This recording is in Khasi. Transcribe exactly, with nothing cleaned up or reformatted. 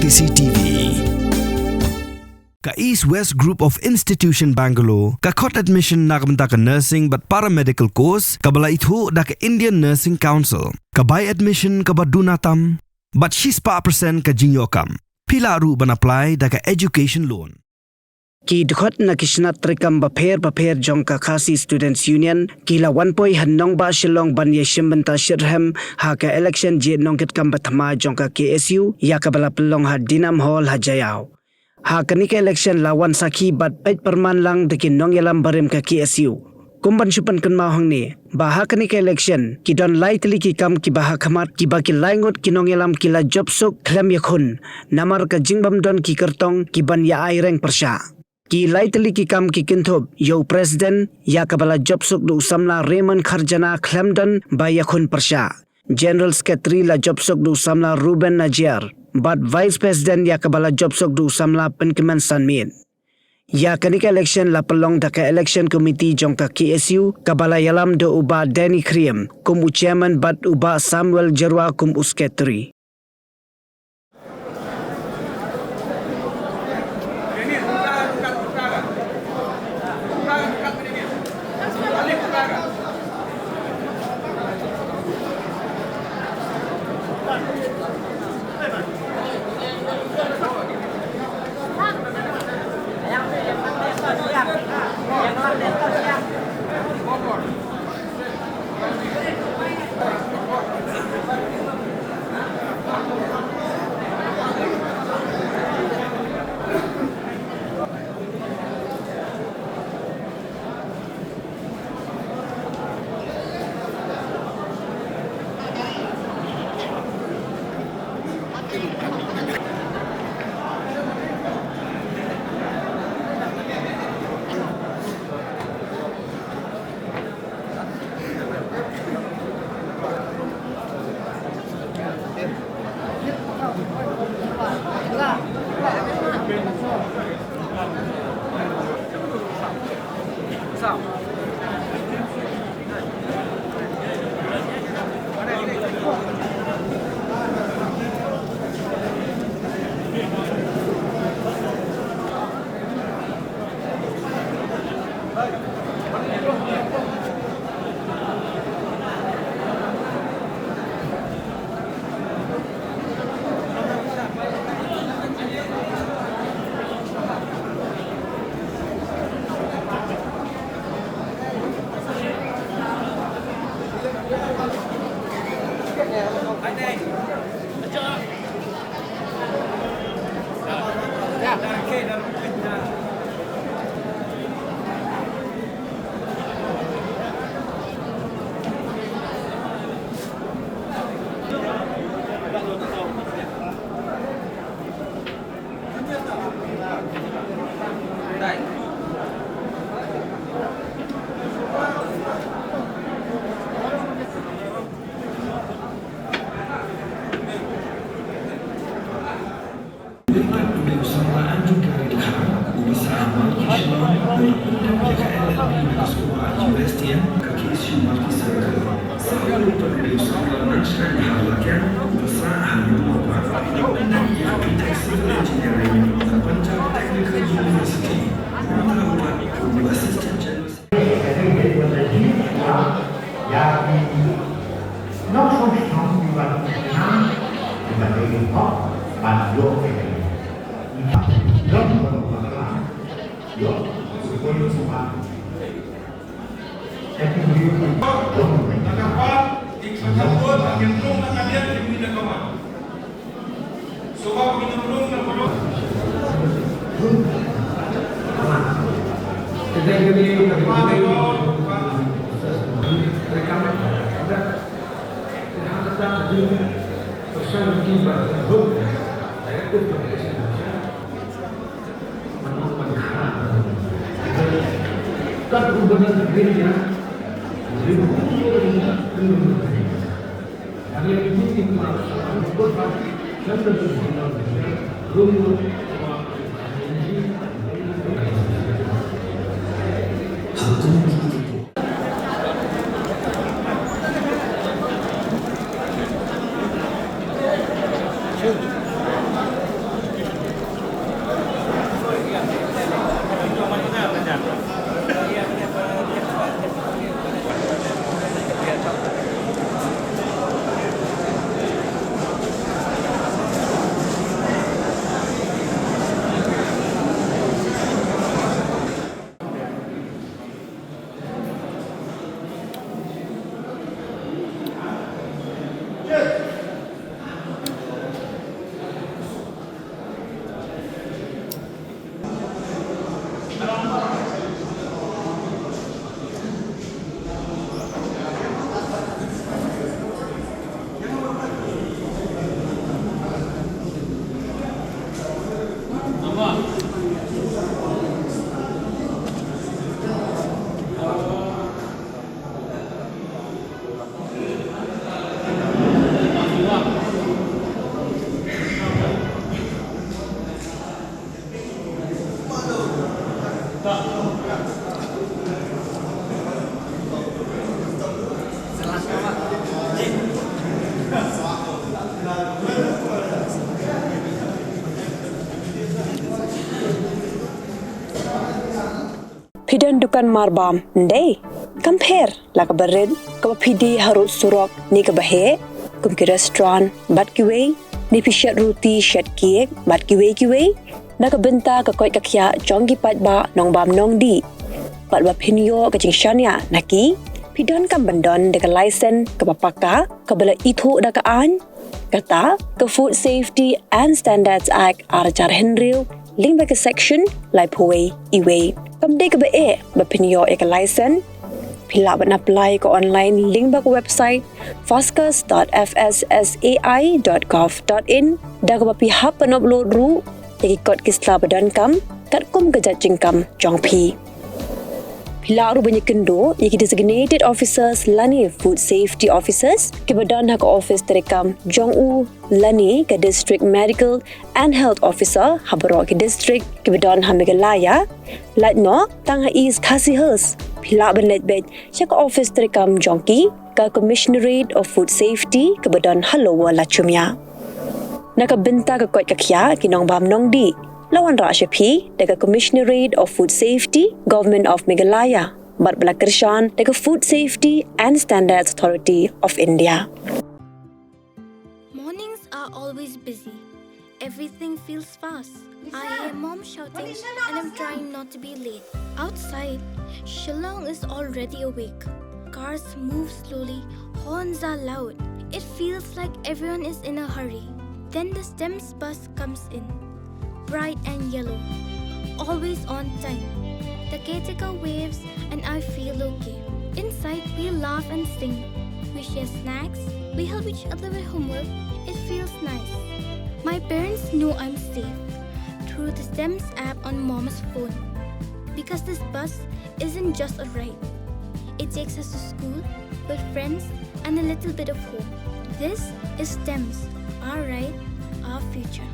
C C T V. Ka East West Group of Institution Bangalore ka khot admission na ka bynta ka nursing bad paramedical course kaba la ithuh da ka Indian Nursing Council. Ka bai admission kaba duna tam bad shispah percent ka jingïoh kam. Phi lah ruh ban apply da ka education loan. Ki dkhot na ki shnat treikam bapher bapher jong ka Khasi Students Union ki la wan poi ha nongbah Shillong ban ïashim bynta shitrhem ha ka election jied nongkitkam ba thymmai jong ka K S U ïa kaba la pynlong ha Dinam Hall ha Jaïaw. Ha kane ka election la wan sakhi bad peit pyrman lang da ki nongïalam barim ka K S U. Kum ban shu pynkynmaw hangne ba ha kane ka election ki don lai tylli ki kam kiba ha khmat kiba ki lai ngut ki nongïalam ki la jop suk khlem ïakhun namar ka jingbym don ki kyrtong ki ban ïa ai reng pyrshah. Ki lai tylli ki kam ki kynthup ïa u president ïa kaba la jop suk da u samla Raymond Kharjana khlem don ba ïakhun pyrshah. General Secretary la jop suk da u samla Reuben Najiar bad Vice President ïa kaba la jop suk da u samla Pynkmen Sanmiet. Ïa kane ka election la pynlong da ka election committee jong ka K S U kaba la ïalam da u Bah Danny Khyriem kum u chairman bad u Bah Samuel Jyrwa kum u secretary. dukan marbam, ym dei? Kam pher la kaba rit, kaba phi die harud surok ne kaba heh, kum ki restaurant bad kiwei, ne phi shet ruti shet cake bad kiwei kiwei, na ka bynta ka koit ka khiah jong ki paidbah nongbam nongdih. Bad ba phin ïoh ka jingshaniah na ki, phi donkam ban don da ka license kaba pakka, kaba la ithuh da ka aiñ, kata ka Food Safety and Standards Act ar hajar hynriew, lyngba ka section laiphew wei E wei. Kam dei kaba eh ba phin ïoh ïa ka license. Phi lah ban apply ka online lyngba ka website foscus dot F S S A I dot gov dot in, da kaba phi hap ban upload ruh ïa ki kot ki sla ba donkam katkum ka jait jingkam jong phi. Phi lah ruh ban ïakynduh ïa ki designated officers lane food safety officers kiba don ha ka office treikam jong u lane ka district medical and health officer ha baroh ki district kiba don ha Meghalaya, lait noh tang ha East Khasi Hills. Phi lah ban leit beit sha ka office treikam jong ki, ka Commissionerate of Food Safety kaba don ha Lower Lachumia. Na ka bynta ka koit ka khiah ki nongbam nongdih, la wanrah sha phi da ka Commissionerate of Food Safety, Government of Meghalaya, bad ba la kyrshan da ka Food Safety and Standards Authority of India. Mornings are always busy. Everything feels fast. I hear mom shouting and I'm trying not to be late. Outside, Shillong is already awake. Cars move slowly, horns are loud. It feels like everyone is in a hurry. Then the STEMS bus comes in, bright and yellow, always on time. The caretaker waves and I feel okay. Inside, we laugh and sing. We share snacks, we help each other with homework. It feels nice. My parents know I'm safe through the STEMS app on mom's phone, because this bus isn't just a ride. It takes us to school, with friends, and a little bit of hope. This is STEMS, our ride, our future.